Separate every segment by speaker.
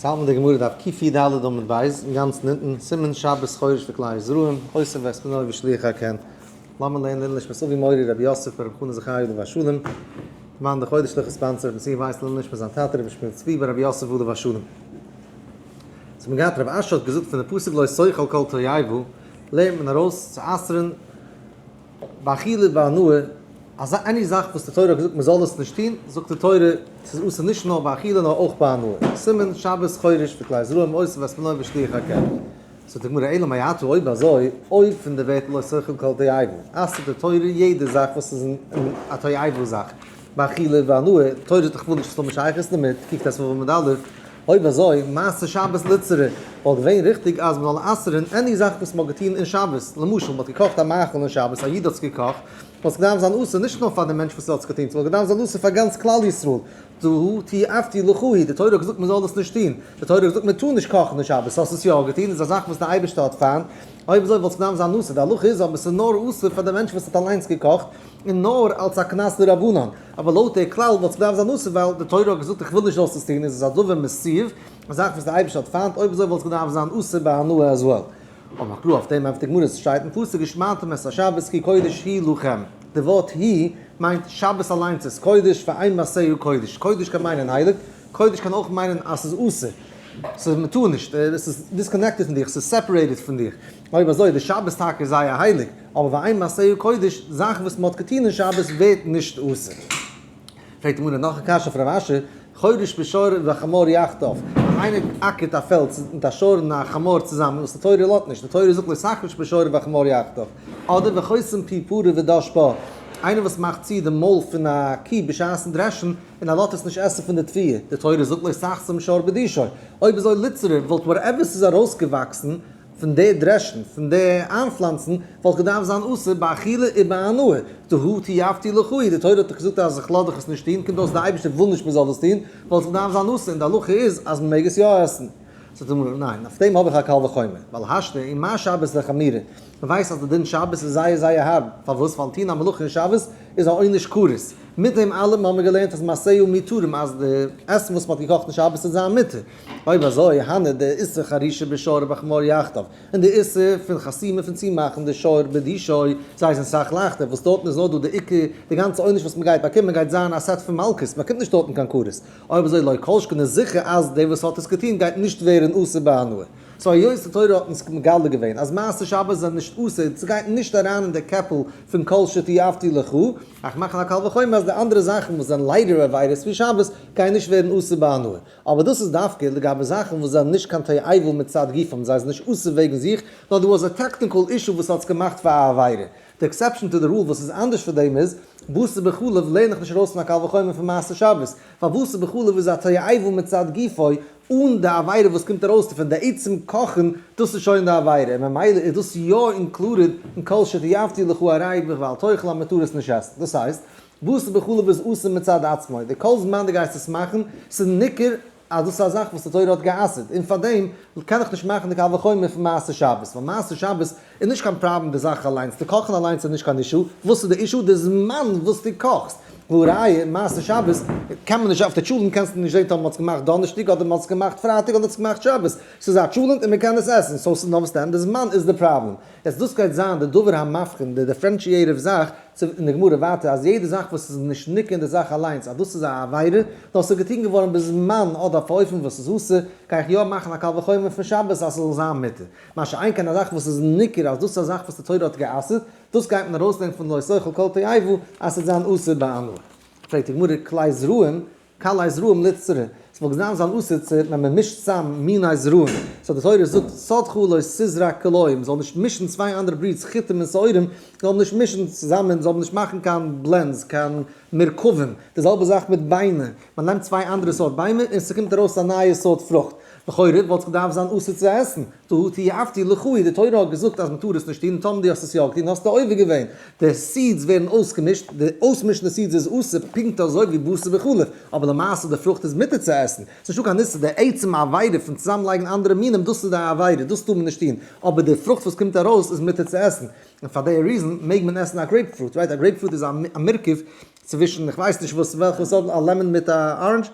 Speaker 1: האלט מען די גמרא דף קי"ד עמוד ב', אינגאנצן אונטן, סימן שבת חורש וכלאי זרעים, עושה ואת בנו ושליח הקן. לאמיר לערנען לעילוי נשמת אבי מורי רבי יוסף ברב חנא זכריה עליו השלום, דערמאן די חודש'ליכע sponsor רבי צבי ווייס לעילוי נשמת זיין טאטע רבי שמואל צבי ברבי יוסף עליו השלום. ס'האט מען געהאט רב אשי האט געזאגט פון די פסוק לא תאכל כל תועבה, לערנט מען ארויס צו אסר'ן באכילה ובהנאה, אזא any זאך וואס די תורה האט געזאגט מען זאל עס נישט טון, זאגט די תורה ס'איז אסור נישט נאר באכילה נאר אויך בהנאה, סימן שבת חורש וכלאי זרעים עושה ואת בנו ושליח הקן. זאגט די גמרא אלא מעתה אויב אזוי, אויב פון די ווערטער לא תאכל כל תועבה, אסר'ט די תורה יעדע זאך וואס איז א תועבה זאך, באכילה ובהנאה, די תורה זאגט דאך וואס נישט האבן שייכות דערמיט, קוקט ט"ו עמוד א', אויב אזוי, מעשה שבת ליתסרא, וואלט געווען ריכטיג אז מ'זאל אסר'ן any זאך וואס מ'האט געטון אין שבת, למשל מ'האט געקאכט א מאכל אין שבת, א איד האט עס געקאכט, וואלט עס געדארפט זיין אסור נישט נאר פאר די מענטש וואס האט עס געטון, ס'וואלט געדארפט זיין אסור פאר גאנץ כלל ישראל, דהא תיעבתיה לך היא, די תורה האט געזאגט מ'זאל דאס נישט טון, די תורה האט געזאגט מ'טאר נישט קאכן אין שבת, האסט עס יא געטון, איז א זאך וואס די אייבערשטער האט פיינט, אויב אזוי וואלט עס געדארפט זיין אסור, די הלכה איז אבער ס'איז נאר אסור פאר די מענטש וואס האט אליינס געקאכט, און נאר אלס א קנס דרבנן, אבער לויט די כלל וואלט עס געדארפט זיין אסור ווייל די תורה האט געזאגט איך וויל נישט זאלסט עס טון איז עס א דבר מסויב, א זאך וואס די אייבערשטער האט פיינט, אויב אזוי וואלט עס געדארפט זיין אסור בהנאה as well. אמר קרא אויף דעם ענטפערט די גמרא עס שטייט אין פסוק ושמרתם את השבת כי קודש היא לכם, די ווארט היא מיינט שבת אליינס איז קודש ואין מעשהו קודש, קודש קען מיינען הייליג, קודש קען אויך מיינען אז ס'איז אסור, ס'איז מ'טאר נישט, עס איז disconnected פון דיך, ס'איז separated פון דיך, אויב אזוי די שבת טאקע איז זייער הייליג, אבער ואין מעשהו קודש, זאכן וואס מ'האט געטון אין שבת ווערט נישט אסור. פרעגט די גמרא נאך א קשיא אויף רב אשי, חורש בשור וחמור יחדיו, אז איינער אקערט א פעלד מיט א שור און א חמור צוזאמען, וואס די תורה לאזט נישט, די תורה זאגט לא תחרוש בשור ובחמור יחדיו, אדער וחוסם פי פרה ודש בה, איינער וואס מאכט צו די מויל פון א קי בשעת'ן דרעשן, און ער לאזט עס נישט עסן פון די תבואה, די תורה זאגט לא תחסום שור בדישו, אויב אזוי ליתסרא וואלט whatever ס'איז ארויסגעוואקסן פון די דרעשן, פון די איינפלאנצן, וואלט געדארפט זיין אסור באכילה ובהנאה, דהא תיעבתיה לך היא, די תורה האט דאך געזאגט אז איך לאז דיך עס נישט טון, קומט אויס די אייבערשטער וויל נישט מען זאל דאס טון, וואלט עס געדארפט זיין אסור, און די הלכה איז אז מען מעג עס יא עסן. זאגט די גמרא, ניין, אויף דעם האב איך א קל וחומר, ווייל השתא ומה שבת לחמירא, מען ווייסט אז די דין שבת איז זייער זייער הארב, פארוואס? ווייל טון א מלאכה אין שבת איז א עונש כרת, מיט דעם אלעם האבן מיר געלערנט אז מעשהו מותרים אז די עסן וואס מען האט געקאכט אין שבת איז זיין מותר, אויב אזוי הני דאיסור חרישה בשור ובחמור יחדיו, און די איסור פון חסימה פון צומאכן די שור בדישו, זיי זענען סאך לייכטער, וואס דארטן איז נאר דא די עיקר, די גאנצע עונש וואס מען גייט באקומען גייט זיין א סעט פון מלקות, מען באקומט נישט דארטן קיין כרת, אויב אזוי לא כל שכן איז זיכער אז דער וואס האט עס געטון גייט נישט ווערן אסור בהנאה. so היות די תורה האט אונז מגלה געווען אז מעשה שבת זענען נישט אסור, ס'גייט נישט אריין אין די קעפל פון כל שתיעבתיה לך, איך מאך א קל וחומר אז די אנדערע זאכן וואס זענען ליידער עבירות ווי שבת גייען נישט ווערן אסור בהנאה. אבער דאס איז דווקא לגבי זאכן וואס זענען נישט קיין תועבה מצד גופם, זיי זענען נישט אסור וועגן זיך, נאר דא איז א technical issue וואס האט עס געמאכט פאר א עבירה. די exception to the rule וואס איז אנדערש פון דעם איז, בשר בחלב לערן איך נישט ארויס פון א קל וחומר פון מעשה שבת, ווייל בשר בחלב איז א תועבה מצד גופו, אן די עבירה וואס קומט ארויס דערפון, די עצם קאכן, דאס איז שוין די עבירה, און ממילא איז דאס יא included אין כל שתיעבתיה לך הרי ואל תאכל אז מען טאר עס נישט עסן. דאס הייסט, בשר בחלב איז אסור מצד עצמו, די כל זמן דו גייסט עס מאכן, ס'איז ניכר אז דאס איז א זאך וואס די תורה האט גע'אסר'ט, און פארדעם קען איך נישט מאכן די קל וחומר פון מעשה שבת, ווייל מעשה שבת איז נישט קיין פראבלעם די זאך אליינס, די קאכן אליינס איז נישט קיין issue, וואס איז די issue? די זמן וואס דו קאכסט, והא ראיה, מעשה שבת קען מען נישט, אויף די טשולענט קענסטו נישט זען טאמער מ'האט עס געמאכט דאנערשטאג אדער מ'האט עס געמאכט פרייטאג אדער מ'האט עס געמאכט שבת, ס'איז א טשולענט און מ'קען עס עסן, so ס'איז נאר די זמן איז די פראבלעם. יעצט דאס גייט זיין די דבר המבחין, די differentiative זאך, צו אין די גמרא ווייטער אז יעדע זאך וואס איז נישט ניכר אין די זאך אליינס אז דאס איז א עבירה, נאר ס'איז געטון געווארן בזמן אדער אויף א אופן וואס איז אסור, גיי איך יא מאכן א קל וחומר פון שבת אז ס'זאל זיין מותר. מה שאין כן א זאך וואס איז ניכר אז דאס איז א זאך וואס די תורה האט גע'אסר'ט, דאס גייט מען ארויסלערנען פון לא תאכל כל תועבה אז ס'וועט זיין אסור בהנאה. פרעגט די גמרא, כלאי זרעים כלאי זרעים ליתסרא, ס'וואלט געזיין זיין אסור צו ווען מען מישט צאם מיני זרעים, so די תורה זאגט שדך לא תזרע כלאים, מ'זאל נישט מישן צוויי אנדערע breeds חיטים און שעורים, זאל מען נישט מישן צוזאמען, זאל מען נישט מאכן קיין blends, קיין מורכבים, די זעלבע זאך מיט ביימער, מען נעמט צוויי אנדערע סארט ביימער און ס'קומט ארויס א נייע סארט פרוכט, לכאורה וואלט עס געדארפט זיין אסור צו עסן, דהא תיעבתיה לך היא, די תורה האט געזאגט אז מען טאר עס נישט טון, טאמער דו האסט עס יא געטון האסטו עובר געווען, די seeds ווערן אויסגעמישט, די אויסמישן די seeds איז אסור פונקט אזוי ווי בשר בחלב, אבער למעשה די פרוכט איז מותר צו עסן, ס'איז נישטא קיין איסור, די עצם עבירה פון צוזאמלייגן אנדערע מינים דאס איז די עבירה, דאס טאר מען נישט טון, אבער די פרוכט וואס קומט ארויס איז מותר צו עסן, און פאר די reason מעג מען עסן א grapefruit, right? א grapefruit איז א מורכב צווישן איך ווייס נישט וואס וועלכע סארט, א lemon מיט א orange.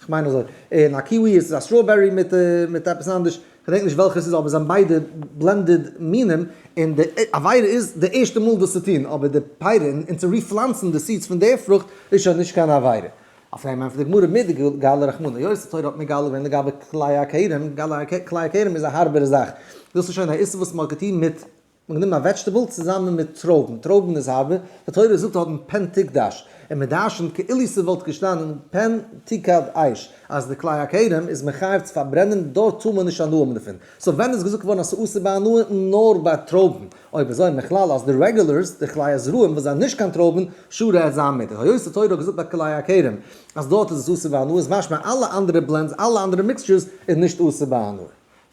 Speaker 1: כ'מיין אזוי, און א kiwi איז א strawberry מיט מיט עפעס אנדערש, כ'דענק נישט וועלכע ס'איז אבער זיי זענען ביידע blended מינים, און די עבירה איז די ערשטע מאל דאס צו טון, אבער די פירות און צו ריפלאנצן די seeds פון די פרוכט איז שוין נישט קיין עבירה. אויף דעם ענטפערט די גמרא מדגלי רחמנא, היות די תורה האט מגלה געווען לגבי כלאי הכרם, כלאי הכרם איז א הארבערע זאך, דאס איז שוין א איסור וואס מ'האט געטון מיט מ'האט גענומען א vegetable צוזאמען מיט טרויבן, טרויבן איז הארבער, די תורה זאגט דארטן פן תקדש, און מ'דרשנ'ט כאילו ס'וואלט געשטאנען פן תוקד אש, אז די כלאי הכרם איז מחייב צו פארברענען, דארט טאר מען נישט הנאה האבן דערפון, so ווען איז געזאגט געווארן אז ס'אסור בהנאה? נאר ביי טרויבן, אויב אזוי מכלל אז די regulars, די כלאי הזרעים וואס זענען נישט קיין טרויבן, שרי עס זיין מותר, היות די תורה האט געזאגט ביי כלאי הכרם אז דארט איז עס אסור בהנאה איז משמע אלע אנדערע blends, אלע אנדערע mixtures איז נישט אסור בהנאה.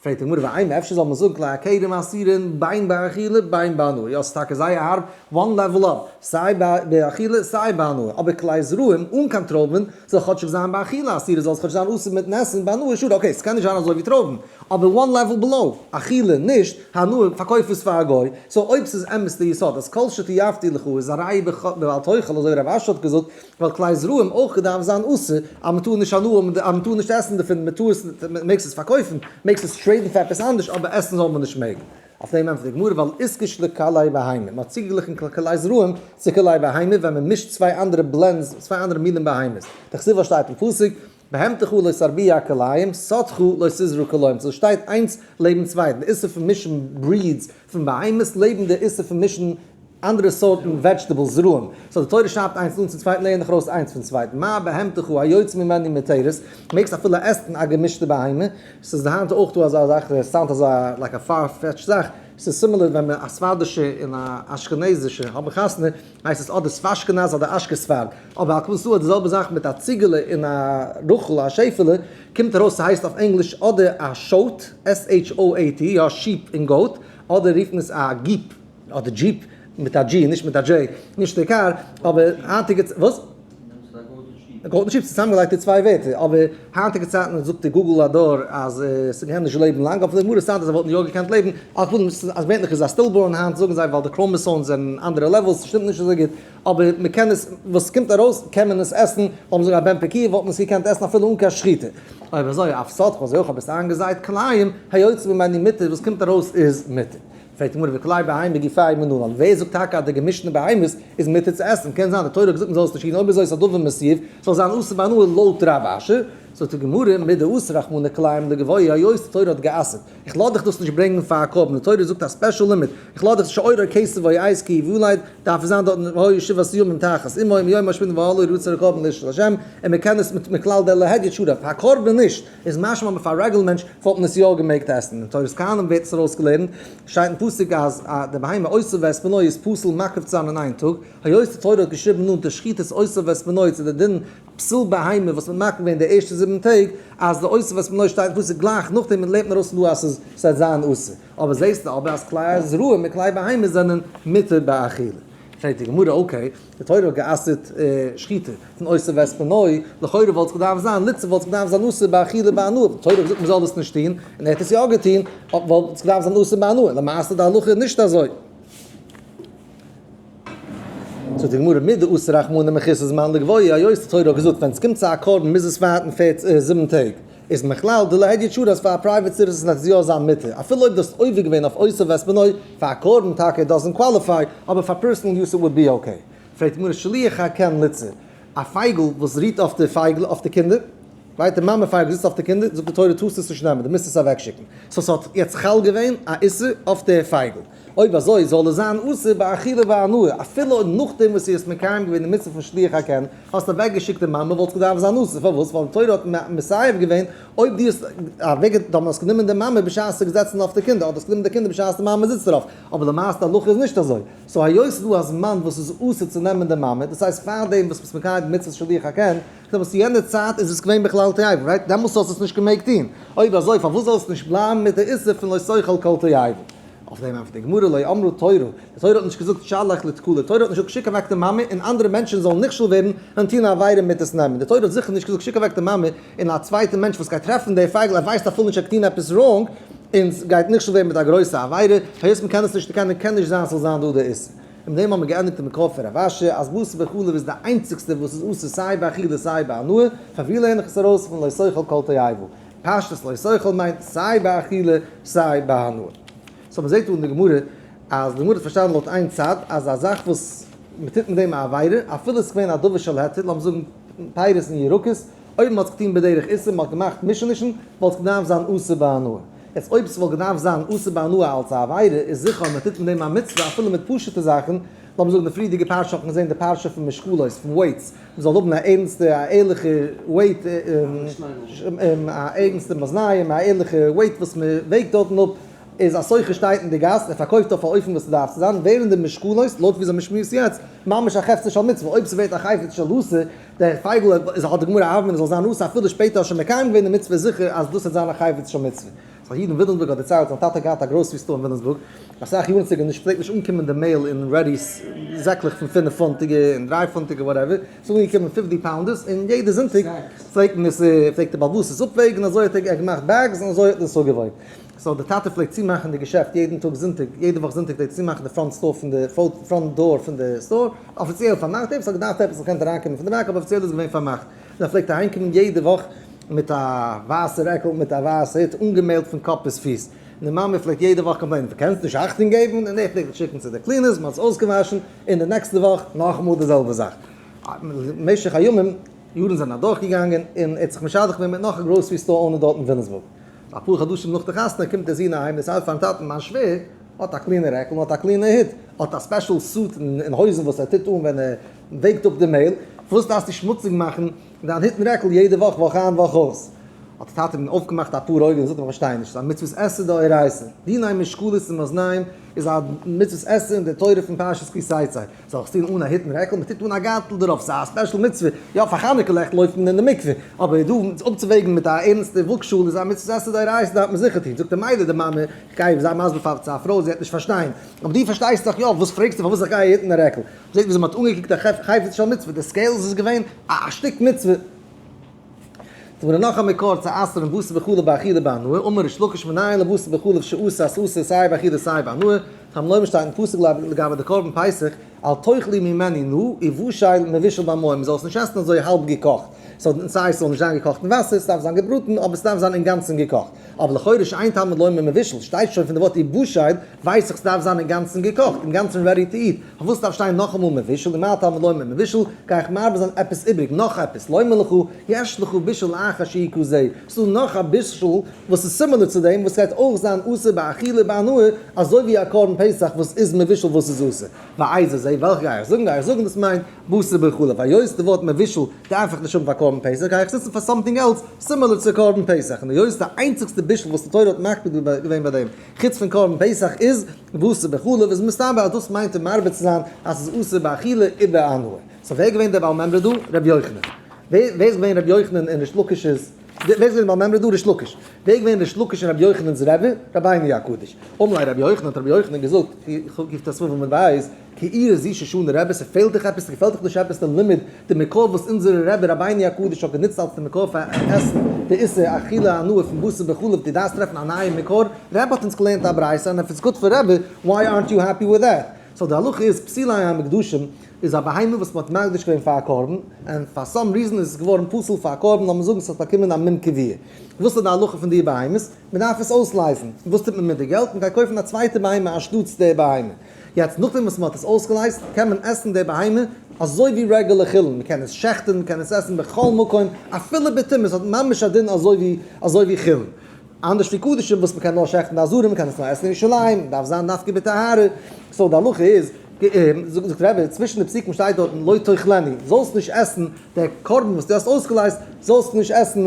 Speaker 1: פרעגט די גמרא ואימא אפשר זאל מען זאגן כלאי הכרם אסורין בין באכילה בין בהנאה, יא ס'איז טאקע זייער הארב, one level up, סיי באכילה סיי בהנאה, אבער כלאי זרעים אן קיין טרויבן זאל כאטשיג זיין באכילה אסורה זאל עס כאטש זיין אסור מיטן עסן, בהנאה שרי, okay ס'קען נישט זיין אזוי ווי טרויבן, אבער one level below, אכילה נישט, הנאה פארקויף עס פאר א גוי, so אויב ס'איז אמת די יסוד אז כל שתיעבתי לך איז א ראי' בבל תאכל אזוי ווי רב אשי האט געזאגט, וואלט כלאי זרעים אויך געדארפט זיין אסור, אז מ'טאר נישט הנאה האבן, אז מ'טאר נישט עסן דערפון, מ'טאר עס, מ'מעגסט עס פארקויפן, מעגסט עס trade ן פאר עפעס אנדערש, אבער עסן זאל מען נישט מעגן. אויף דעם ענטפערט די גמרא, ווייל איתקש לכלאי בהמה, מ'האט צוגעגליכן כלאי זרעים צו כלאי בהמה ווען מ'מישט צוויי אנדערע blends, צוויי אנדערע מינים בהמות. דכתיב וואס שטייט אין פסוק, בהמתך לא תרביע כלאים, שדך לא תזרע כלאים, סאו שטייט איינס לעבן צווייטן, די איסור פון מישן breeds פון בהמות לעבן די איסור פון מישן אנדערע סארטן vegetables זרעים, so די תורה שרייבט איינס אן צום צווייטן לערן דיך ארויס איינס פון צווייטן, מה בהמתך היוצא ממנה מותרת, מעגסט אפילו עסן א געמישטע בהמה, ס'איז היינט אויך דא אזא זאך, עס sound אזא like א far fetched זאך, ס'איז similar ווען מען א ספרדישע און א אשכנזישע האבן חתונה, הייסט עס אדער ספאשכנז אדער אשכספרד, אבער על כפות די זעלבע זאך מיט א ציגעלע און א רחל א שעפעלע, קומט ארויס ס'הייסט אויף ענגליש אדער א shoat, S-H-O-A-T, יא sheep און goat, אדער רופט מען עס א geep אדער jeep, מיט א G נישט מיט א J, נישט די קאר, אבער היינטיגע וואס? goat און sheep צוזאמגעלייגט די צוויי ווערטער, אבער היינטיגע צייטן זאגט די Google הדור אז ס'קען נישט לעבן לאנג, אבער די גמרא sound אז זיי וואלטן יא געקענט לעבן, על כל פנים אז מענטליך איז א stillborn היינט זאגן זיי ווייל די chromosomes זענען אנדערע levels, ס'שטימט נישט אזוי גוט, אבער מ'קען עס, וואס ס'קומט ארויס קען מען עס עסן, לאמיר זאגן א בן פקועה וואלט מען עס געקענט עסן אפילו אן קיין שחיטה. אויב אזוי אף שדך אזוי אויך אויב עס איז איינגעזייט כלאים, היוצא ממנו מותר, וואס קומט ארויס איז מותר. פרעגט די גמרא וכלאי בהמה גופייהו מנלן, ווער זאגט טאקע אז די געמישטע בהמות איז מותר צו עסן? קען זיין די תורה האט געזאגט מען זאל עס נישט היטן, אויב אזוי איז א דבר מתועב, זאל זיין אסור בהנאה לויט רב אשי, זאגט די גמרא מדאסר רחמנא כלאים לגבוה, היות די תורה האט גע'אסר'ט, איך לאז דיך דאס נישט ברענגען פאר א קרבן, די תורה זאגט א special limit, איך לאז דיך שאורו כסף או עז כי יולד, דארף עס זיין דארטן והיה שבעת ימים תחת אמו ומיום השמיני והלאה ירצה לקרבן לאיש לה', און מען קען עס מיט מכלל דלא הדיוט שרי, פאר א קרבן נישט. איז משמע אז פאר א רעגולער מענטש וואלט מען עס יא געמעגט עסן. אין תורת כהנים ווערט עס ארויסגעלערנט, שטייט אין פסוק אז די בהמה אותו ואת בנו איז פסול מקריב צו זיין אין איין טאג, היות די תורה האט געשריבן נאנט די שחיטת אותו ואת בנו צו די דין פסול בהמה וואס מען מקריב געווען די ערשטע זיבן טעג, אז די אותו ואת בנו שטייט אין פסוק גלייך נאכדעם און לערנט מען ארויס פון דא אז ס'איז ס'וועט זיין אסור. אבער זעסטו אבער אז כלאי זרעים און כלאי בהמה זענען מותר באכילה. פרעגט די גמרא, okay, די תורה האט גע'אסר'ט שחיטה פון אותו ואת בנו, לכאורה וואלט עס געדארפט זיין ליצה וואלט עס געדארפט זיין אסור באכילה בהנאה, די תורה האט געזאגט מען זאל דאס נישט טון, און ער האט עס יא געטון, וואלט עס געדארפט זיין אסור בהנאה, למעשה די הלכה איז נישט אזוי. זאגט די גמרא, מדאסר רחמנא מחוסר זמן לגבוה, היות די תורה האט געזאגט ווען עס קומט צו א קרבן מוז עס ווארטן זיבן טעג, איז מכלל דלא הדיוט שרי אז פאר א private citizen וועט עס יא זיין מותר, אפילו אויב דו האסט עובר געווען אויף אותו ואת בנו, פאר א קרבן טאקע doesn't qualify, אבער פאר personal use it would be okay. פרעגט די גמרא שליח הקן ליתסר, א פייגל וואס רוהט אויף די פייגל אויף די קינדער, right די מאמע פייגל זיצט אויף די קינדער, זאגט די תורה טארסט עס נישט נעמען, דו מוזט עס אוועקשיקן, so ס'האט יעצט חל געווען א איסור אויף די פייגל, אויב אזוי זאל עס זיין אסור באכילה והנאה, אפילו נאכדעם וואס איר האסט מקיים געווען די מצוה פון שילוח הקן, האסט אוועק געשיקט די מאמע וואלט געדארפט זיין אסור, פארוואס? ווייל די תורה האט מסייב געווען אויב דו האסט אוועק דו האסט גענומען די מאמע בשעת ס'איז געזעצן אויף די קינדער, אדער האסט גענומען די קינדער בשעת די מאמע זיצט דערויף, אבער למעשה די הלכה איז נישט אזוי, so היות ס'איז דא א זמן וואס איז אסור צו נעמען די מאמע, דאס הייסט פארדעם וואס מ'איז מקיים די מצוות שילוח הקן, דעמאלטס יענע צייט איז עס געווען בכלל תועבה, right? דעמאלטס האסטו עס נישט געמעגט טון, אויב אזוי פארוואס זאל עס נישט בלייבן מיט די איסור פון לא תאכל כל תועבה? אויף דעם ענטפערט די גמרא לא אמרה תורה, די תורה האט נישט געזאגט שלח לתקלה, די תורה האט נישט געזאגט שיק אוועק די מאמע און אנדערע מענטשן זאלן נכשל ווערן און טון א עבירה מיט עס נעמען, די תורה האט זיכער נישט געזאגט שיק אוועק די מאמע און א צווייטע מענטש וואס גייט טרעפן די פייגל ער ווייסט אפילו נישט ער האט געטון עפעס wrong און גייט נכשל ווערן מיט א גרויסע עבירה, היות מען קען עס נישט דערקענען קען נישט זיין ס'זאל זיין דא די איסור. און מיט דעם האבן מיר געענדיגט די מקור פון רב אשי אז בשר בחלב איז די איינציגסטע וואס איז אסור סיי באכילה סיי בהנאה, פון ווי לערן איך עס ארויס? פון לא תאכל כל תועבה. פשטות לא תאכל מיינט סיי באכילה סיי בהנאה. so מ'זעט דא אין די גמרא אז די גמרא האט פארשטאנען לויט איין צד אז א זאך וואס מ'טוט מיט דעם א עבירה אפילו עס איז געווען א דבר של היתר, לאמיר זאגן פירות און ירקות, אויב מ'האט עס געטון בדרך איסור, מ'האט געמאכט מישענישן, וואלט עס געדארפט זיין אסור בהנאה. יעצט אויב ס'וואלט געדארפט זיין אסור בהנאה אלס א עבירה, איז זיכער אז מ'טוט מיט דעם א מצוה אפילו מיט פשוט'ע זאכן, לאמיר זאגן די פריערדיגע פרשה האט מען געזען די פרשה פון משקלות, פון weights, מ'זאל האבן א ערנסטע א ערליכע weight, א ערנסטע מאזניים, א ערליכע weight וואס מ'וועגט דארטן אפ, איז א סוחר שטייט אין די גאס, ער פארקויפט אויף א אופן וואס ס'דארף צו זיין, ווערן די משקלות, לויט וויאזוי מ'שמועסט יעצט, ממש א חפצא של מצוה, אויב ס'ווערט א חפץ של אסור, דער פייגל איז האט די גמרא א הוה אמינא זאל זיין אסור אפילו שפעטער האט שוין מקיים געווען די מצוה איז זיכער אז דאס וועט זיין א חפץ של מצוה. ס'איז א איד אין וויליאמסבורג האט דערציילט זיין טאטע האט געהאט א grocery store אין וויליאמסבורג אסאך יארן צוריק און נישט פלעגט נישט אנקומען די מעיל אין ready זעקלעך פון פינף פונטיגע און דריי פונטיגע whatever ס'איז אנגעקומען 50 pounders און יעדע זונטאג פלעגט מען עס פלעגט די בעל הבית עס אפוועגן אזוי האט ער געמאכט bags און אזוי האט מען עס אפגעוואויגן. so די טאטע פלעגט צומאכן די געשעפט יעדן טאג זונטאג, יעדע וואך זונטאג פלעגט ער צומאכן די front store פון די front door פון די store, אפיציעל פארמאכט, אויב ס'האט געדארפט עפעס האט געקענט אריינקומען פון די back אבער אפיציעל איז געווען פארמאכט, און ער פלעגט אהיימקומען יעדע וואך מיט א ווייסע רעקל מיט א ווייסע הוט אנגעמעלט פון קאפ ביז פיס, און די מאמע פלעגט יעדע וואך complain ען דו קענסט נישט אכטונג געבן, און ער פלעגט עס שיקן צו די cleaners, מ'האט עס אויסגעוואשן, און די נעקסטע וואך נאכאמאל די זעלבע זאך. במשך הימים, יארן זענען אדורכגעגאנגען, און ער האט זיך משדך געווען מיט נאך א grocery store owner דארט אין וויליאמסבורג. אפאר חדשים נאך די חתונה קומט דער זון אהיים דערציילט פארן טאטן מיין שווער האט א clean ע רעקל און האט א clean ע הוט, האט א special suit און הויזן וואס ער טוט אן ווען ער וועגט אפ די מעיל, פארוואס דארפסטו שמוציג מאכן דיין הוט און רעקל יעדע וואך וואך איין וואך אויס? האט דער טאטע אים אויפגעמאכט אפאר אויגן און זאגט איך פארשטיי נישט, ס'איז א מצוות עשה דאורייתא, דיני משקלות און מאזניים איז א מצוות עשה אין די תורה פון פרשת כי תצא, זאל איך עס טון אן א הוט און רעקל? מען טוט אן א גארטל דערויף, ס'איז א special מצוה, יא פאר חנוכה לעכט לויפט מען אין די מקווה, אבער דא עס אפצווועגן מיט א ערנסטע וואגשאהל איז א מצוות עשה דאורייתא דארף מען זיכער טון, זאגט די מיידל די מאמע, איך גיי זיי מסביר פאר צו א פרוי זי וועט נישט פארשטיין, אבער דו פארשטייסט דאך יא, וואס פרעגסטו פארוואס איך גיי א הוט און א רעקל? זעט וויאזוי מען האט אנגעקוקט א חפץ של מצוה, די scales איז געווען א שטיק מצוה. זאג מיר נאך א מקור צו אסר'ן בשר בחלב באכילה בהנאה, אמר ריש לקיש מנין לבשר בחלב שאסור אז ס'אסור סיי באכילה סיי בהנאה, תלמוד לומר שטייט אין פסוק לגבי די קרבן פסח, אל תאכלו ממנו נא ובשל מבושל במים, מ'זאל עס נישט עסן אזוי האלב געקאכט, סאו סיי ס'זאל נישט זיין געקאכט אין וואסער, ס'דארף זיין געבראטן אבער ס'דארף זיין אינגאנצן געקאכט, אבער לכאורה שאין תלמוד לומר מבושל, שטייט שוין פון די ווארט ובשל ווייס איך ס'דארף זיין אינגאנצן געקאכט, אינגאנצן ready to eat, פארוואס דארף שטיין נאכאמאל מבושל ומה תלמוד לומר מבושל, גיי איך מרבה זיין עפעס איבריג, נאך עפעס, לומר לך, יש לך בישול אחר שהוא כזה, ס'דא נאך א בישול וואס איז similar צו דעם וואס גייט אויך זיין אסור באכילה בהנאה, אזוי ווי א קרבן פסח וואס איז מבושל וואס איז אסור. ואיזה זה, וועלכע גיי איך זאגן? גיי איך זאגן דאס מיינט בשר בחלב, היות די ווארט מבושל דארף איך נישט האבן פאר קרבן פסח, גיי איך זיצן פאר something else similar צו קרבן פסח, און היות די איינציגסטע בישול וואס די תורה האט מקפיד געווען ביי דעם חוץ פון קרבן פסח איז בשר בחלב איז מסתבר אז דאס מיינט אים מרבה צו זיין אז ס'איז אסור באכילה ובהנאה. so ווער איז געווען דער בעל מימרא דא? רבי יוחנן. ווער איז געווען רבי יוחנן און ריש לקיש'ס ווער איז געווען בעל מימרא דא? ריש לקיש. ווער איז געווען ריש לקיש און רבי יוחנן'ס רבי? רבינו הקדוש. אמר ליה רבי יוחנן האט רבי יוחנן געזאגט, קט"ו עמוד ב', כאירא זו ששנה רבי, ס'פעלט דיך עפעס, ס'געפעלט דיך נישט עפעס די לימוד, די מקור וואס אונזערע רבי רבינו הקדוש האט גענוצט אלס די מקור פאר עסן די איסור אכילה הנאה פון בשר בחלב, דו דארפסט טרעפן א נייע מקור, רבי האט אונז געלערנט א ברייתא and if it's good for רבי, why aren't you happy with that? so די הלכה איז פסולי המוקדשים איז א בהמה וואס מ'האט מקדיש געווען פאר א קרבן, and for some reason איז עס געווארן פסול פאר א קרבן, לאמיר זאגן ס'האט באקומען א מום קבוע. וואס איז די הלכה פון די בהמות? מ'דארף עס אויסלייזן. וואס טוט מען מיט די געלט? מ'גייט קויפן א צווייטע בהמה אנשטאטס די בהמה. יעצט נאכדעם וואס מ'האט עס אויסגעלייזט קען מען עסן די בהמה אזוי ווי רעגולער חולין, מ'קען עס שעכטן, מ'קען עס עסן בכל מקום, אפילו בטומאה, עס האט ממש א דין אזוי ווי אזוי ווי חולין. אנדערש ווי קדשים וואס מ'קען נאר שעכטן די עזרה, מ'קען עס נאר עסן אין ירושלים, דארף זיין דווקא בטהרה. so די הלכה איז, זאגט רבי, צווישן די פסוקים שטייט דארטן לא תאכלנו, זאלסט נישט עסן די קרבן וואס דו האסט אויסגעלייזט, זאלסטו נישט עסן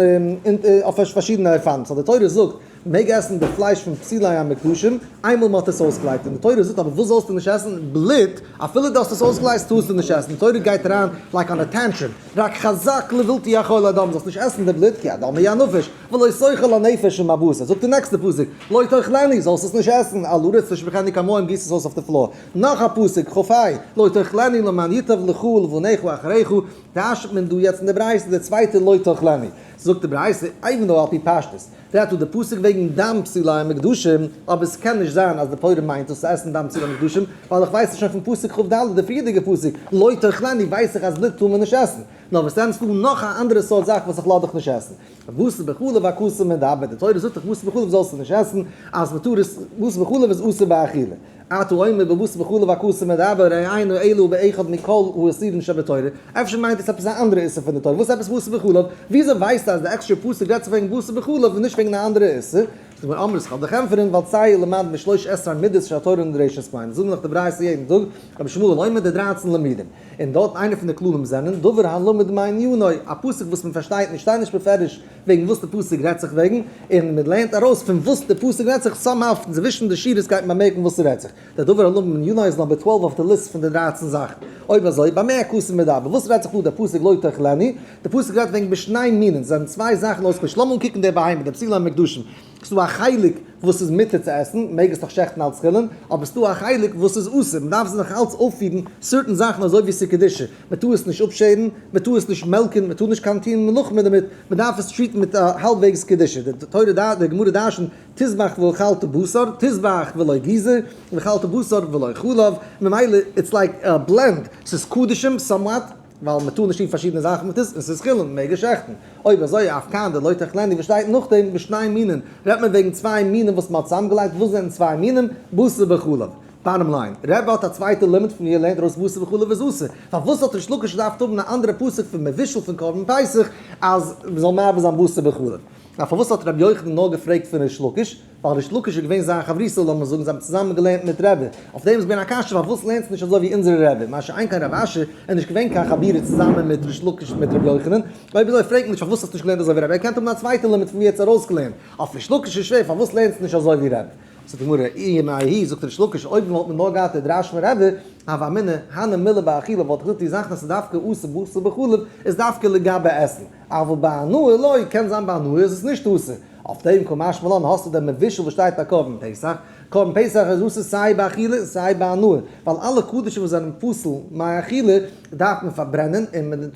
Speaker 1: אויף פארשידענע אופנים, so די תורה זאגט, מעג עסן די פלייש פון פסולי המוקדשים, איינמאל מען האט עס אויסגעלייזט, און די תורה זאגט אבער וואס זאלסטו נישט עסן? בלוט, אפילו דו האסט עס אויסגעלייזט טארסטו נישט עסן, די תורה גייט אריין like on a tantrum, רק חזק לבלתי אכול הדם, זאלסט נישט עסן די בלוט, כי הדם הוא הנפש, ולא תאכל הנפש עם הבשר, זאגט די נעקסטע פסוק, לא תאכלנו, זאלסט עס נישט עסן, על הארץ תשפכנו כמים, גיס עס אויס אויף די floor, נאך א פסוק, כ"ה, לא תאכלנו למען ייטב לך ולבניך אחריך, דרש'נט מען דא יעצט אין די ברייתא די צווייטע לא תאכלנו. זאגט די ברייתא, even though על פי פשטות רעדט דא די פסוק וועגן דם פסולי המוקדשים, אבער עס קען נישט זיין אז די תורה מיינט דאס צו עסן דם פסולי המוקדשים, ווייל איך ווייס עס שוין פון פסוק כ"ד, די פריערדיגע פסוק, לא תאכלנו ווייס איך אז בלוט טאר מען נישט עסן. נאר וואס דען, ס'דא נאך א אנדערע סארט זאך וואס איך לאז דיך נישט עסן. בשר בחלב הכתוב מדבר, די תורה זאגט דאך בשר בחלב זאלסטו נישט עסן, אז מ'טאר עס, בשר בחלב איז אסור באכילה. אתה אומר בבשר בחלב הכתוב מדבר, הרי אינו אלא באחד מכל האיסורין שבתורה, אפשר מיינט עס עפעס א אנדערע איסור פון די תורה, וואס עפעס בשר בחלב? וויאזוי ווייסטו אז די עקסטרע פסוק רעדט זיך וועגן בשר בחלב און נישט וועגן א אנדערע איסור? זאגט מיר אמרת כ'וועל דיך ענטפערן, ווייל צא ולמד משלוש עשרה מידות שהתורה נדרשת בהן, זאגן דאך די ברייתא יעדן טאג, רבי ישמעאל אומר די דרייצן לימודים, און דארט איינע פון די כללים זענען, דבר הלמוד מענינו, א פסוק וואס מען פארשטייט נישט, שטייט נישט בפירוש וועגן וואס די פסוק רעדט זיך וועגן, און מען לערנט ארויס פון וואס די פסוק רעדט זיך, somehow צווישן די שורות גייט מען באמערקן וואס ס'רעדט זיך. דער דבר הלמוד מענינו איז number 12 אויף די ליסט פון די דרייצן זאכן. אויב אזוי, במה הכתוב מדבר, וואס רעדט זיך דא דער פסוק לא תאכלנו? דער פסוק רעדט וועגן בשני מינין, ס'זענען צוויי זאכן אויסגעמישט, לאמיר אנקוקן די בהמה, די פסולי המוקדשים, ס'דא א חלק וואס איז מותר צו עסן, מעג עס דאך שעכטן אלץ חולין, אבער ס'דא א חלק וואס איז אסור, מ'דארף זיך נאך אלץ אויפפירן certain זאכן אזוי ווי ס'איז קדושה, מ'טאר עס נישט אפשערן, מ'טאר עס נישט מעלקן, מ'טאר נישט קיין טון מלאכה מיט דערמיט, מ'דארף עס treat ן מיט א האלבוועגס קדושה, די תורה די גמרא דרשנ'ט תזבח ואכלת בשר, תזבח ולא גיזה, ואכלת בשר ולא חלב, ממילא it's like a blend, ס'איז קדשים somewhat, ווייל מען טאר נישט טון פארשידענע זאכן מיט עס, און ס'איז חולין, מען מעג עס שעכטן. אויב אזוי אף כאן די לא תאכלנו וואס שטייט נאכדעם בשני מינין, רעדט מען וועגן צוויי מינים וואס מען האט צוזאמגעלייגט, וואס זענען צוויי מינים? בשר בחלב. bottom line, רבי האט א צווייטע לימוד פון ווי ער לערנט ארויס בשר בחלב איז אסור. פארוואס האט ריש לקיש געדארפט האבן א אנדערע פסוק פון מבושל פון קרבן פסח אז מען זאל מעביר זיין בשר בחלב? נאר פארוואס האט רבי יוחנן נאר געפרעגט פון ריש לקיש? ווייל ריש לקיש איז געווען זיין חברותא, לאמיר זאגן זיי האבן צוזאמען געלערנט מיט רבי, אויף דעם איז געווען א קשיא פארוואס לערנסטו נישט אזוי ווי אונזערע רבי, מה שאין כן רב אשי איז נישט געווען קיין חבירה צוזאמען מיט ריש לקיש מיט רבי יוחנן, אויב אזוי פרעג נישט פארוואס האסטו נישט געלערנט אזוי ווי רבי, ער קען האבן א צווייטע לימוד פון ווי ער האט עס ארויסגעלערנט, אויף ריש לקיש איז שווער פארוואס לערנסטו נישט אזוי ווי רבי. זאגט די גמרא, אי מההיא, זאגט ריש לקיש, אויב וואלט מען נאר געהאט די דרש פון רבי, הוה אמינא, הני מילי באכילה, וואלט איך געזאגט די זאכן אז ס'איז דווקא אסור בשר בחלב, איז דווקא לגבי עסן. אבל בהנאה לא, קען זיין בהנאה איז עס נישט אסור. אויף דעם קא משמע לן האסטו דעם מבושל וואס שטייט ביי קרבן פסח, קרבן פסח איז אסור סיי באכילה און סיי בהנאה, ווייל אלע קדשים וואס זענען פסול מאכילה דארף מען פארברענען און מען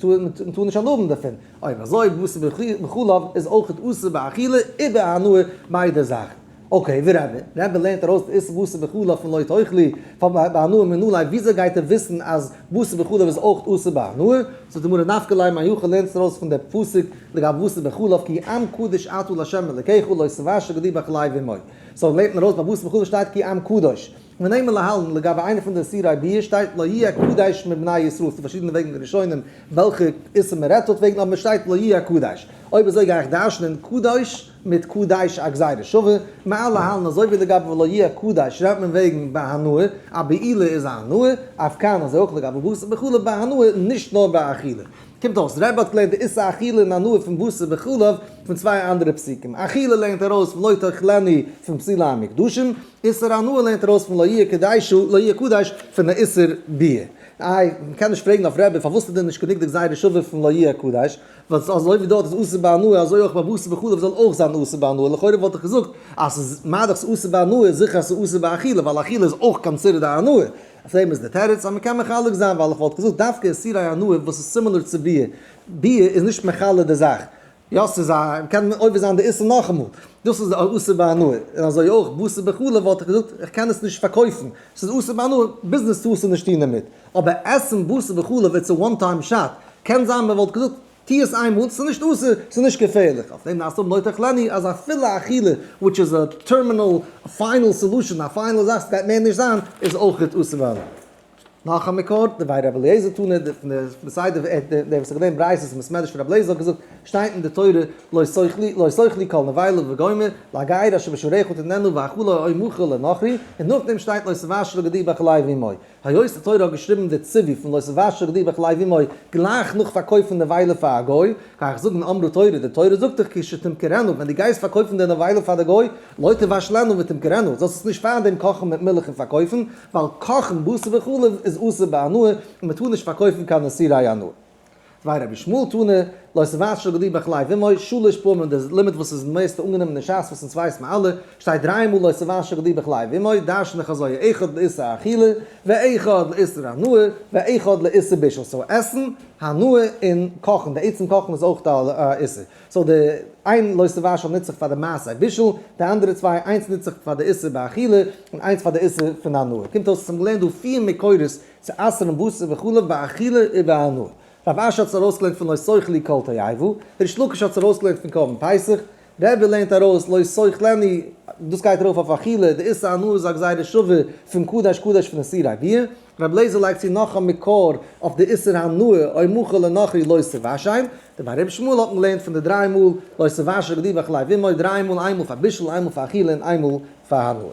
Speaker 1: טאר נישט הנאה האבן דערפון, אויב אזוי בשר בחלב איז אויכעט אסור באכילה ובהנאה ביידע זאכן. okay, ורבי, רבי לערנט ארויס די איסור בשר בחלב פון לא תאכלו, פאר בהנאה מנא ליה, וויאזוי גייט ער וויסן אז בשר בחלב איז אויך אסור בהנאה? זאגט די גמרא נפקא ליה מהכא לערנט עס ארויס פון די פסוק לגבי בשר בחלב כי עם קדוש אתה לה' אלקיך לא תבשל גדי בחלב אמו. so לערנט מען ארויס ביי בשר בחלב שטייט כי עם קדוש. ונימא להלן לגבי איינע פון די איסורי ביאה שטייט לא יהיה קדש מבני ישראל, ס'דא פארשידענע וועגן אין ראשונים וועלכע איסור מ'רעדט דארט וועגן אבער שטייט לא יהיה קדש. אויב אזוי גיי איך דרש'נען קדוש מיט קדש א גזירה שווה, מה להלן אזוי ווי לגבי ולא יהיה קדש רעדט מען וועגן בהנאה, א בעילה איז א הנאה, אף כאן אזוי אויך לגבי בשר בחלב בהנאה נישט נאר באכילה. קומט אויס רבי האט געלערנט די איסור אכילה און הנאה פון בשר בחלב פון צוויי אנדערע פסוקים, אכילה לערנט ער ארויס פון לא תאכלנו פון פסולי המוקדשים, איסור הנאה לערנט ער ארויס פון לא יהיה קדש לא יהיה קדש פון די איסור ביאה. איי, מ'קען נישט פרעגן אויף רבי פארוואס איז דען נישט גענוג די גזירה שווה פון לא יהיה קדש, ווייל אזוי ווי דארט איז אסור בהנאה אזוי אויך ביי בשר בחלב זאל אויך זיין אסור בהנאה, לכאורה וואלט איך געזאגט אז ס'איז מה דאך ס'איז אסור בהנאה איז זיכער אז ס'איז אסור באכילה ווייל אכילה איז אויך considered א הנאה, אויף דעם איז די תירוץ אז מ'קען מחלק זיין ווייל איך וואלט געזאגט דווקא איסורי הנאה וואס איז similar צו ביאה, ביאה איז נישט מכלה די זאך, יא ס'איז א, מ'קען עובר זיין די איסור נאכאמאל, דאס איז אסור בהנאה, און אזוי אויך בשר בחלב וואלט איך געזאגט איך קען עס נישט פארקויפן, ס'איז אסור בהנאה, ביזנעס טארסטו נישט טון דערמיט, אבער עסן בשר בחלב it's a one time shot, קען זיין מען וואלט געזאגט טו עס איינמאל, ס'איז נישט אסור, ס'איז נישט געפערליך, אויף דעם דארפסטו האבן לא תאכלנו אז אפילו אכילה which is a terminal final solution, א final זאך ס'גייט מער נישט זיין, איז אויך אסור בהנאה. נאך א מקור, דבי רבי אליעזר תנא, פון די סדר דער וואס האט געלערנט ברייתות אין בית מדרש פון רבי אליעזר האט געזאגט, שטייט אין די תורה לא תאכלו לא תאכלו כל נבילה וגומר, לגר אשר בשעריך תתננה והאכלה או מכור לנכרי, און נאכדעם שטייט לא תבשל גדי בחלב אמו. היות די תורה האט געשריבן די ציווי פון לא תבשל גדי בחלב אמו גלייך נאך פארקויפן נבילה פאר א גוי, גיי איך זאגן אמרה תורה, די תורה זאגט דיך כשתמכרנה, ווען דו גייסט פארקויפן די נבילה פאר די גוי, לא תבשלנה ותמכרנה, זאלסט עס נישט פארדעם קאכן מיט מילך און פארקויפן, ווייל קאכן בשר בחלב איז אסור בהנאה, און מען טאר נישט פארקויפן קיין איסורי הנאה. דבי רבי ישמעאל תנא, לא תבשל גדי בחלב אמו, שלש פעמים, די לימוד וואס איז מערסטע אנגענומען אין שס וואס אונז ווייסן מיר אלע, שטייט דריי מאל לא תבשל גדי בחלב אמו, דרש'ן איך אזוי, אחד לאיסור אכילה, ואחד לאיסור הנאה, ואחד לאיסור בישול, so עסן, הנאה און קאכן, די עצם קאכן איז אויך א איסור, so די איין לא תבשל נוצט זיך פאר די מעשה בישול, די אנדערע צוויי, איינס נוצט זיך פאר די איסור באכילה, און איינס פאר די איסור פון הנאה. קומט אויס אז מ'האט געלערנט דא פיר מקורות צו אסר'ן בשר בחלב באכילה ובהנאה. רב אשי האט עס ארויסגעלערנט פון לא תאכלו כל תועבה, ריש לקיש האט עס ארויסגעלערנט פון קרבן פסח, רבי לערנט ארויס לא תאכלנו, דאס גייט ארויף אויף אכילה, די איסור הנאה איז א גזירה שווה פון קדש קדש פון איסורי ביאה, רבי אליעזר לייגט צו נאך א מקור אויף די איסור הנאה, או מכור לנכרי לא תבשל, דבי רבי ישמעאל האט מען געלערנט פון די דריי מאל לא תבשל גדי בחלב אמו, דריי מאל, איינמאל פאר בישול, איינמאל פאר אכילה און איינמאל פאר הנאה.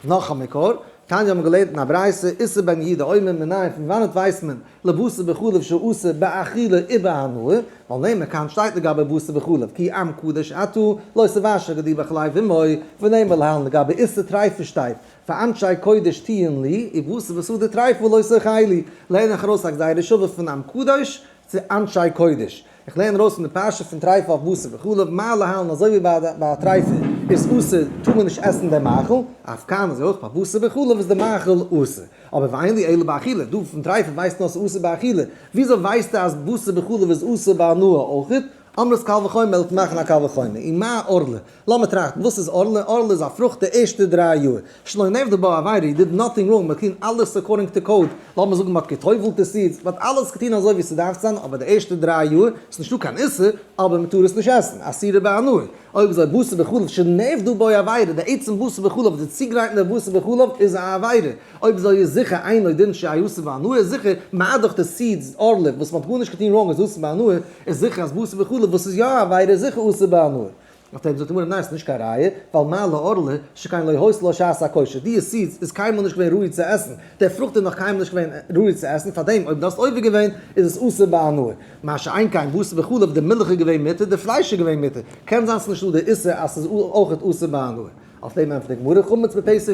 Speaker 1: נאך א מקור, תניא האבן געלערנט אין א ברייתא, איסי בן יהודה אומר מנין, פון וואנעט ווייסט מען לבשר בחלב שאסור באכילה ובהנאה, ווייל נאמר כאן שטייט לגבי בשר בחלב כי עם קדוש אתה לא תבשל גדי בחלב אמו, ונאמר להלן לגבי איסור טריפה שטייט ואנשי קודש תהיון לי, ובשר בשדה טריפה לא תאכלו, לערן איך ארויס א גזירה שווה פון עם קדוש צו אנשי קודש. איך לערן ארויס פון די פרשה פון טריפה אויף בשר בחלב, מה להלן אזוי ווי ביי א טריפה איז אסור טאר מען נישט עסן דעם מאכל, אף כאן אזוי אויך ביי בשר בחלב איז די מאכל אסור. אבער ואין לי אלא באכילה, דא פון טריפה ווייסט נאר ס'איז אסור באכילה, וויאזוי ווייסטו אז בשר בחלב איז אסור בהנאה אויכעט? אמרת קל וחומר וועל איך מאכן א קל וחומר, ומה ערלה? לאמיר טראכטן, וואס איז ערלה? ערלה איז א פרוכט די ערשטע 3 יאר, שלא נעבדה בה עבירה, you did nothing wrong, מ'האט געטון אלעס according to code, לאמיר זאגן מ'האט גע'טובל'ט די seeds, מ'האט אלעס געטון אזוי ווי ס'דארף זיין, אבער די ערשטע 3 יאר איז נישטא קיין איסור, אבער מ'טאר עס נישט עסן, אסירה בהנאה. אויב אזוי בשר בחלב שנעבדה בו עבירה, די עצם בשר בחלב, די צוגרייטן די בשר בחלב איז א עבירה, אויב אזוי איז זיכער אינו דין שיהא אסור בהנאה, איז זיכער מה דאך די seeds ערלה וואס מ'האט גארנישט געטון wrong איז אסור בהנאה, איז זיכער אז בשר בחלב וואס איז יא א עבירה איז זיכער אסור בהנאה. אויף דעם זאגט די גמרא ניין ס'איז נישט קיין ראיה, ווייל מה לערלה שכן לא היתה לה שעת הכושר, די seeds איז קיינמאל נישט געווען ראוי צו עסן, דער פרוכט איז נאך קיינמאל נישט געווען ראוי צו עסן, פארדעם אויב דו האסט עובר געווען איז עס אסור בהנאה. מה שאין כן בשר בחלב די מילך איז געווען מותר, די פלייש איז געווען מותר, קען זיין ס'איז נישטא די איסור אז ס'איז אויכעט אסור בהנאה. אויף דעם ענטפערט די גמרא חמץ בפסח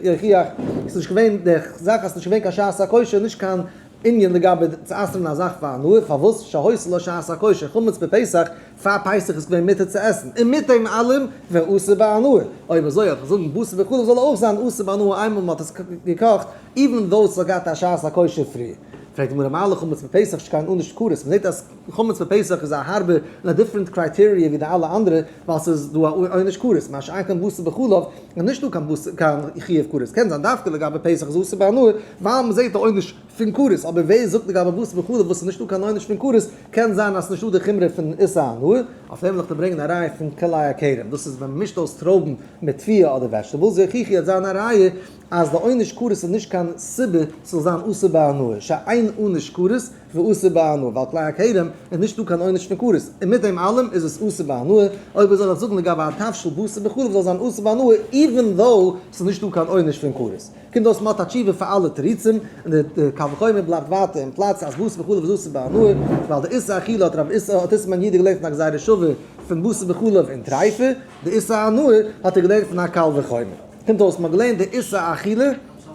Speaker 1: יוכיח, ס'איז נישט געווען די זאך אז ס'איז נישט געווען קיין שעת הכושר, נישט קיין ענין לגבי צו אסר'ן א זאך פאר הנאה, פארוואס שהיתה לה שעת הכושר, חמץ בפסח, פאר פסח איז געווען מותר צו עסן, און מיט דעם אלעם ואסור בהנאה, אויב אזוי וועל איך זאגן בשר בחלב זאל אויך זיין אסור בהנאה איינמאל מ'האט עס געקאכט, even though ס'האט געהאט א שעת הכושר פריער. פרעגט די גמרא מה לחמץ בפסח שכן עונש כרת, מ'זעט אז חמץ בפסח איז א הארבער און א different criteria ווי די אלע אנדערע, ווייל ס'איז דא א עונש כרת, מה שאין כן בשר בחלב איז נישט דא קיין חיוב כרת, קען זיין דווקא לגבי פסח איז אסור בהנאה, ווייל מ'זעט די עונש פון כרת, אבער ווער זאגט לגבי בשר בחלב וואס איז נישטא קיין עונש פון כרת, קען זיין אז ס'נישטא די חומרא פון איסור הנאה, אויף דעם וויל איך דיר ברענגען א ראיה פון כלאי הכרם, דאס איז ווען מ'מישט אויס טרויבן מיט תבואה אדער vegetables, יוכיחו וועט זיין א ראיה אז די עונש כרת איז נישט קיין סיבה ס'זאל זיין אסור בהנאה, שאין עונש כרת ואסור בהנאה, ווייל כלאי הכרם איז נישטא קיין עונש פון כרת, און מיט דעם אלעם איז עס אסור בהנאה, אויב אזוי זאל איך זאגן לגבי א תבשיל בשר בחלב זאל זיין אסור בהנאה even though ס'איז נישטא קיין עונש פון כרת. קומט אויס מ'האט א תשובה פאר אלע תירוצים, און די קל וחומר בלייבט ווייטער אין פלאץ אז בשר בחלב איז אסור בהנאה, ווייל די איסור אכילה האט רב איסר האט איסר בן יהודה געלערנט פון א גזירה שווה פון בשר בחלב און טריפה, די איסור הנאה האט ער געלערנט פון א קל וחומר. קומט אויס מ'האט געלערנט די איסור אכילה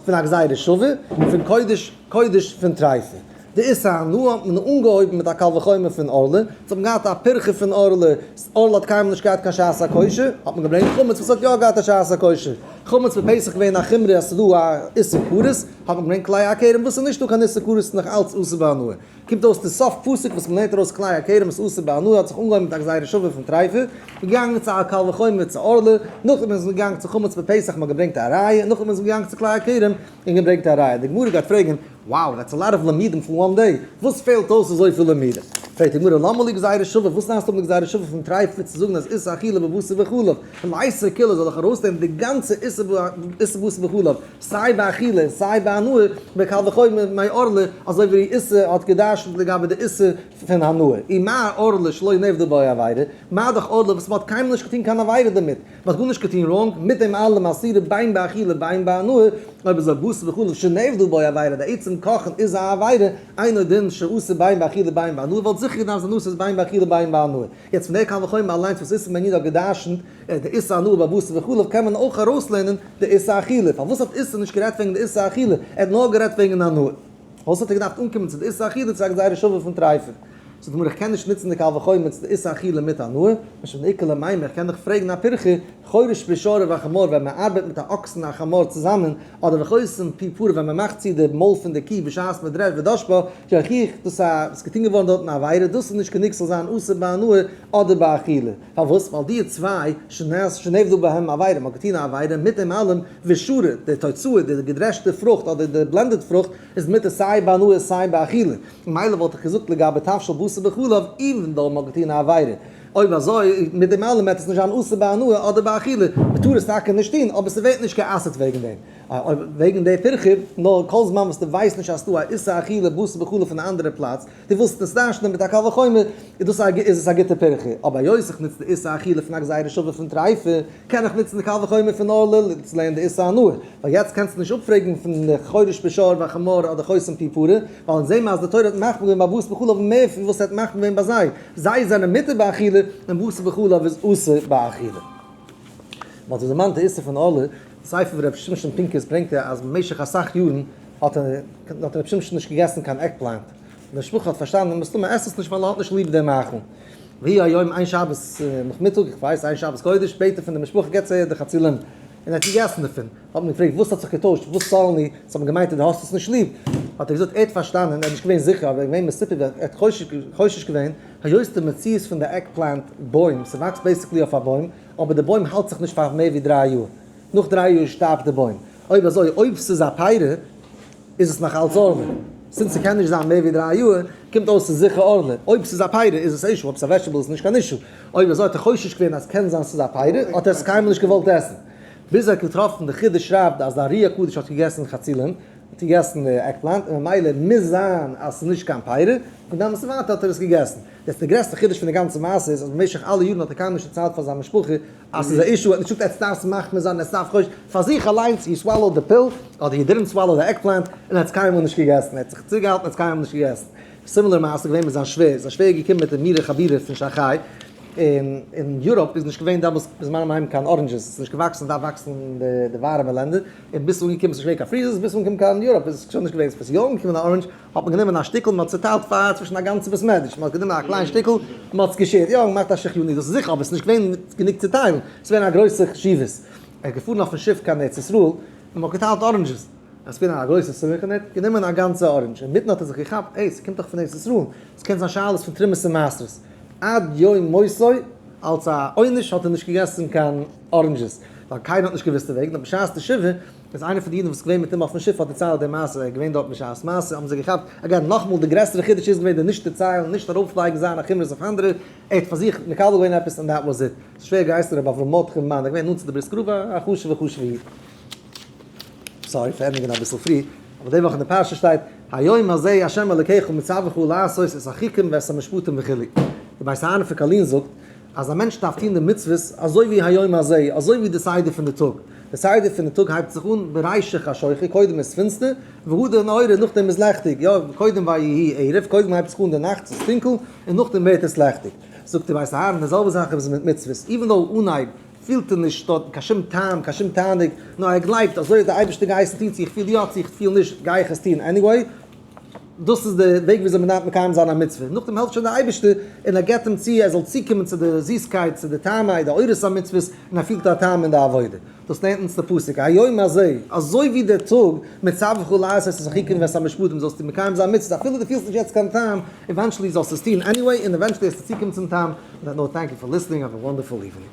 Speaker 1: פון א גזירה שווה פון קודש קודש פון טריפה. די איסור הנאה האט מען אנגעהויבן מיט א קל וחומר פון ערלה, זיי האבן געהאט א פירכא פון ערלה, ערלה האט קיינמאל נישט געהאט קיין שעת הכושר, האט מען געברענגט חמץ וואס האט יא געהאט א שעת הכושר, חמץ בפסח געווען א חומרא אז ס'איז דא א איסור כרת, האט מען געברענגט כלאי הכרם וואס איז נישטא קיין איסור כרת איז נאך אלץ אסור בהנאה. קומט אויס די סוף פסוק וואס מ'לערנט ארויס כלאי הכרם איז אסור בהנאה האט זיך אנגעהויבן מיט א גזירה שווה פון טריפה, געגאנגען צו א קל וחומר צו ערלה, נאכדעם איז מען געגאנגען צו חמץ בפסח מ'האט געברענגט א ראיה, נאכדעם איז מען געגאנגען צו כלאי הכרם און געברענגט א ראיה. די גמרא גייט פרעגן, wow, that's a lot of לימודים for one day, וואס פעלט אויס אזויפיל לימודים? פרעגט די גמרא, למה לי גזירה שווה, וואס דארפסטו האבן די גזירה שווה פון טריפה צו זאגן אז איסור אכילה בבשר בחלב, ליתא כולה זאל איך ארויסנעמען די גאנצע איסור בשר בחלב, סיי באכילה און סיי בהנאה, בקל וחומר מערלה, אזוי ווי איסור האט גע'דרש'נט לגבי די איסור פון הנאה, ומה ערלה שלא נעבדה בו עבירה, מה דאך ערלה וואס מ'האט קיינמאל נישט געטון קיין עבירה דערמיט, מ'האט גארנישט געטון wrong, מיט דעם אלעם אסירה בין באכילה בין בהנאה, אויב אזוי בשר בחלב שנעבדה בו עבירה, די עצם קאכן איז א עבירה, אינו דין שאסור בין באכילה בין בהנאה, וואלט זיכער געדארפט זיין אסור בין באכילה בין בהנאה. יעצט פון דער קל וחומר אליינס וואס איסר בן יהודה האט גע'דרש'נט די איסור הנאה ביי בשר בחלב קען מען אויך ארויסלערנען די איסור אכילה, פארוואס האט איסר נישט גערעדט וועגן די איסור אכילה, ער האט נאר גערעדט וועגן הנאה. וואס האט ער געדארפט אנקומען צו די איסור אכילה צו א גזירה שווה פון טרייפה? זאגט די גמרא איך קען נישט נוצן די קל וחומר צו די איסור אכילה מיט הנאה, משום דאיכא למימר איך קען דיך פרעגן א פירכא, חורש בשור ובחמור ווען מען ארבעט מיט א אקס און א חמור צוזאמען, אדער וחוסם פי פרה ווען מען מאכט צו די מויל פון די קי בשעת מען דרעשט ודש בה, יוכיח דאס א איז געטון געווארן דארטן א עבירה, דאס איז נישט גענוג ס'זאל זיין אסור בהנאה אדער באכילה. פארוואס? ווייל די צוויי שנעבדו בהם עבירה, מ'האט געטון א עבירה מיט דעם אלעם, ושרי, די תוצאה, די געדרעשטע פרוכט אדער די blended פרוכט איז מותר סיי בהנאה סיי באכילה. ממילא וואלט איך געזאגט לגבי תבשיל בשר בחלב, even though מ'האט געטון א עבירה. אויב אזוי, מיט דעם אלעם וועט עס נישט זיין אסור בהנאה אדער באכילה. מ'טאר עס טאקע נישט טון, אבער ס'ווערט נישט גע'אסר'ט וועגן דעם. אויב וועגן די פירכא, נאר כל זמן וואס דו ווייסט נישט אז ס'דא א איסור אכילה בשר בחלב פון א אנדערע פלאץ, דו ווילסט עס דרש'נען מיט א קל וחומר, איז דאס א איז עס א גוטע פירכא. אבער היות איך נוץ די איסור אכילה פון א גזירה שווה פון טריפה, קען איך נוצן די קל וחומר פון ערלה צו לערנען די איסור הנאה. ווייל יעצט קענסטו נישט אפפרעגן פון די חורש בשור וחמור אדער חוסם פי פרה, ווייל אונז זעהן מיר אז די תורה האט מחמיר געווען ביי בשר בחלב מער פון וואס ער האט מחמיר געווען ביי זיי. זיי זענען מותר באכילה, און בשר בחלב איז אסור באכילה. מ'האט דא דערמאנט די איסור פון ערלה, ספר ר' שמשון פינקוס ברענגט ער אז במשך אסאך יארן האט האט ר' שמשון נישט געגעסן קיין eggplant, און די משפחה האט פארשטאנען מסתמא עסט עס נישט ווייל ער האט נישט ליב דעם מאכל. ויהי היום איין שבת נאכמיטאג, איך ווייס איין שבת קודש, בעט ער פון די משפחה געבטס אהער די חצילים, און ער האט געגעסן דערפון. האט מען געפרעגט וואס האט זיך געטוישט, וואס זאלן די, זיי האבן געמיינט אז דו האסט עס נישט ליב, האט ער געזאגט ער האט פארשטאנען, ער איז נישט געווען זיכער אבער ער איז געווען מסופק, ער האט חושש געווען, היות די מציאות פון די eggplant בוים, ס'וואקסט basically אויף א בוים, אבער די בוים האלט זיך נישט פאר מער ווי דריי יאר, נאך דריי יאר שטארבט די בוים, אויב אזוי אויב ס'איז א פרי איז עס נאך אלץ ערלה, since ס'קען נישט זיין מער ווי דריי יאר, קומט אויס ס'איז זיכער ערלה, אויב ס'איז א פרי איז עס אישו, אויב ס'איז א vegetable איז נישט קיין אישו, אויב אזוי האט ער חושש געווען אז קען זיין ס'איז א פרי, האט ער עס קיינמאל נישט געוואלט עסן. ביז ער האט געטראפן די חידוש שרייבט אז די ארי הקדוש האט געגעסן חצילים, האט געגעסן די eggplant, און ממילא מוז זיין אז ס'איז נישט קיין פרי, פון דעמאלטס און ווייטער האט ער עס געגעסן. דאס די גרעסטע חידוש פון די גאנצע מעשה איז אז במשך אלע יארן האט ער קיינמאל נישט דערציילט פאר זיין משפחה אז ס'איז א אישו, ער האט נישט געזאגט עטס דארפטס מחמיר זיין עטס דארפט חושש, פאר זיך אליינס he swallowed the pill, אדער he didn't swallow the eggplant, און ער האט עס קיינמאל נישט געגעסן, ער האט זיך צוגעהאלטן ער האט עס קיינמאל נישט געגעסן. similar מעשה איז געווען מיט זיין שווער, זיין שווער איז געקומען מיט די מירער חבירה פון שאנכיי, און אין Europe איז נישט געווען דעמאלס בזמן המים קיין oranges, עס איז נישט געוואקסן, דארף וואקסן אין די ווארעמע לענדער, און ביז ס'איז אנגעקומען ס'איז נישט געווען קיין freezers, ביז ס'איז אנגעקומען קיין Europe איז עס שוין נישט געווען, ס'איז יא אנגעקומען א orange, האט מען גענומען א שטיקל מען האט צוטיילט פאר צווישן א גאנצע בית מדרש, מען האט גענומען א קליין שטיקל, מען האט עס גע share ט, יא געמאכט א שהחיינו, דאס איז זיכער, אבער עס איז נישט געווען גענוג צו טיילן, עס איז געווען א גרויסע חשיבות, ער איז געפארן אויפן שיף קיין ארץ ישראל, און מען האט געטיילט oranges. עס איז געווען א גרויסע שמחה און ער האט גענומען א גאנצע orange, אינמיטן האט ער זיך געכאפט, עי, ס'קומט דאך פון ארץ ישראל, ס'קען זיין שאלות פון תרומות און מעשרות. עד יום מותו, אלס א עונש האט ער נישט געגעסן קיין oranges, ווייל קיינער האט נישט געוואוסט דערוועגן, נאר בשעת די שבעה איז איינער פון די אידן וואס איז געווען מיט אים אויפן שיף האט דערציילט די מעשה, ער איז געווען דארט בשעת מעשה, האבן זיי געכאפט, אגב, נאכאמאל די גרעסערע חידוש איז געווען די נישט דערציילן, נישט ארויפלייגן זיינע חומרות אויף אנדערע, ער האט פאר זיך מקבל געווען עפעס און that was it. ס'איז שווער געהייסן רבי אברהם מרדכי מאן, ער איז געווען נאנט צו די בריסקער רב, א חשוב'ער חשוב'ער איד. sorry פאר ענדיגן אביסל פרי, אבער די וואך אין די פרשה שטייט, היום הזה ה' אלקיך מצווך לעשות את החוקים ואת המשפטים וכו'. די בית אהרן פון קארלין זאגט, אז א מענטש דארף טון די מצוות אזוי ווי היום הזה, אזוי ווי די סדר פון די טאג. די סדר פון די טאג הייבט זיך אן ברישא חשוכא, קודם איז פינסטער, והדר נהורא, נאכדעם איז לעכטיג. יא, קודם ויהי ערב, קודם הייבט זיך אן די נאכט, ס'איז טונקל, און נאכדעם ווערט עס לעכטיג. זאגט די בית אהרן, די זעלבע זאך איז מיט מצוות, even though אנהייב פילט ער נישט דארט קיין שום טעם, קיין שום תענוג, נאר ער גלייבט אזוי האט דער אייבערשטער געהייסן טון, צו איך פיל יא צו איך פיל נישט, גיי איך עס טון anyway, דאס איז די וועג וויאזוי מען דארף מקיים זיין א מצוה, נאכדעם העלפט שוין דער אייבערשטער און ער געבט אים צו ער זאל צוקומען צו די זיסקייט, צו די טעמי, די אורות המצוות, און ער פילט א טעם אין די עבודה. דאס לערנט אונז די פסוק, היום הזה, אזוי ווי דער טאג, מצווך לעשות את החוקים ואת המשפטים, זאלסטו מקיים זיין מצוות, אפילו דו פילסט נישט יעצט קיין טעם, eventually זאלסטו עס טון anyway, און eventually וועסטו צוקומען צום טעם, on that note, thank you for listening, have a wonderful evening.